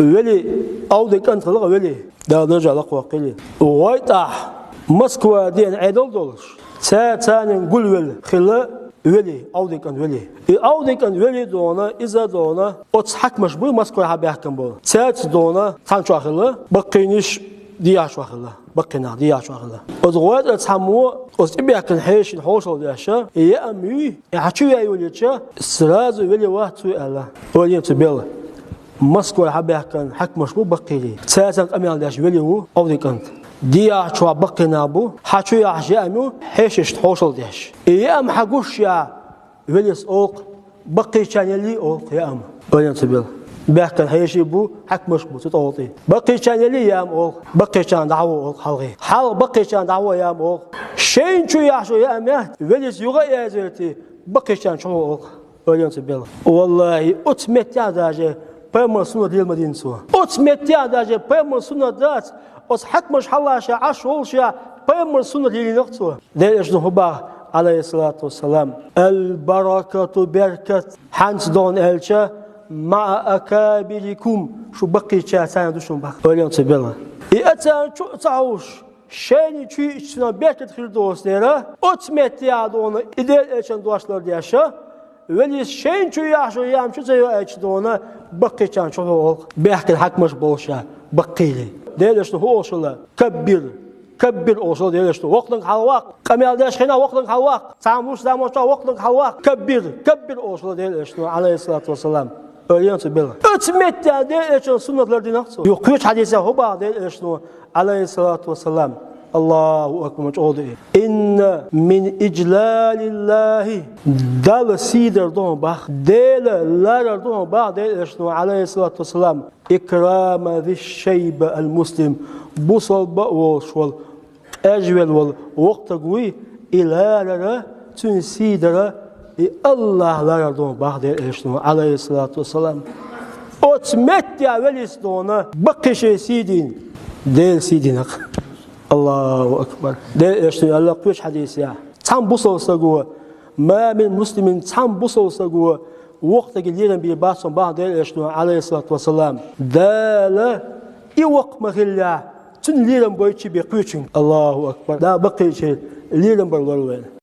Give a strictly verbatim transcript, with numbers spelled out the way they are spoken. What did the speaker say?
Вели, Ӏовдин кӀант хилла вели, Дала даржа лакхваккхийла. ГӀойтӀахь Москва деана Ӏедал долуш, цаьрца царна гулвелла хилла вели, Ӏовдин кӀант вели. И Ӏовдин кӀант вели дона, иза дона, оцу хьаькамаш бу Москвахь баьхкина болу. Цаьрца дона цхьана чохь хилла, баккхийнаш дехьа чохь хилла. Баккхийнах дехьа чохь хилла. Оцу гӀойтӀара цхьаммо, оцу тӀебаьхкина хьешийн хьошалла деш, и яа ма юй, и хьан чу яа йолча, сразу вели вац цо аьлла. Ойла йина цу бел. Москвахь баьхкина хьаькамаш бу баккхийла. Цаьрца къамел деш вели ву Ӏовдин кӀант. Дехьа чохь баккхийнах бу, хьан чу яхьаш яа ма ю, хьешашна хьошалла деш. И яа ма хьан гуш яа, велис олу, баккхийчарна елли олу яа ма. Ойла йина цу бел. Баьхкина хьеший бу, хьаькамаш бу цу тӀе. Баккхийчарна елли яа ма олу, баккхийчарна дӀахьо олу хьалхе. Хьалха баккхийчарна дӀахьо яа ма олу. Шайна чу яхьаш яа ма яц, велис юха а яздерти, баккхийчарна чухьо олу. Ойла йина цу бел. Валлахи, оцу меттехь даже пайхамар суннат лела ма дина цо. Оцу меттехь даже пайхамар суннат дац, оцу хьаькамаш хьалха ша Ӏаш волуш а пайхамар суннат лелийнарг цо. Делан Элчано хӀун боху, Ӏалайхиссалату вассалам: «Аль-баракату беркат». Хьанца дона аьлча, «маӀа акабирикум», шу баккхийчаьрца ду шун боху. Ойла йина цу бел. И а царна чу а ца хьовш, шайна чу йиъча цунах беркат хир доцу дела, оцу меттехь дона и Делан Элчан дош лардеш, велис шайна чу яхьаш яа ма ю, чу ца йоуьйтуш дона, баккхийчарна чухьо олу, баьхкина хьаькамаш болуш а баккхийла. Делан Элчано хӀун олуш хилла? «Каббир». «Каббир» олуш хилла Делан Элчано. Воккханиг хьалаваккха. Къамел деш хенахь воккханиг хьалаваккха. Цхьана луш заманчохь воккханиг хьалаваккха. «Каббир, каббир» олуш хилла Делан Элчано, Ӏалайхиссалату вассалам. Ойла йина цу бел. Оцу меттехь Делан Элчано суннат лардинарг цо. Юха кхечу хьадисехь хӀун боху Делан Элчано, Ӏалайхиссалату вассалам? Аллаху акбар, чӀогӀа ду и. «Инна мин иджлалиллахи». Далла сий дар ду хьуна боху, Дела ларар ду хьуна боху Делан Элчано, Ӏалайхиссалату вассалам. «Икрама зиш-шайба аль-муслим». Бусалба а волуш волу, къежвелла волу воккха стаг вуй, и ларар, цуьнан сий дар, и Аллах ларар ду хьуна боху Делан Элчано, Ӏалайхиссалату вассалам. Оцу меттехь велис дона, баккхийчеран сий дина, Делан сий динарг. Аллаху акбар. Делан Элчано аьлла кхечу хьадисехь: цхьана бусалба стаго, «ма мин муслимин», цхьана бусалба стаго воккха стаге лерам бийр бац хьуна боху Делан Элчано, Ӏалайхиссалату вассалам. Дала и воккха ма хиллехь, цуьнан лерам бойтуш бен кхечуьнга. Аллаху акбар. Дала баккхийчеран лерам бар лойла вайна.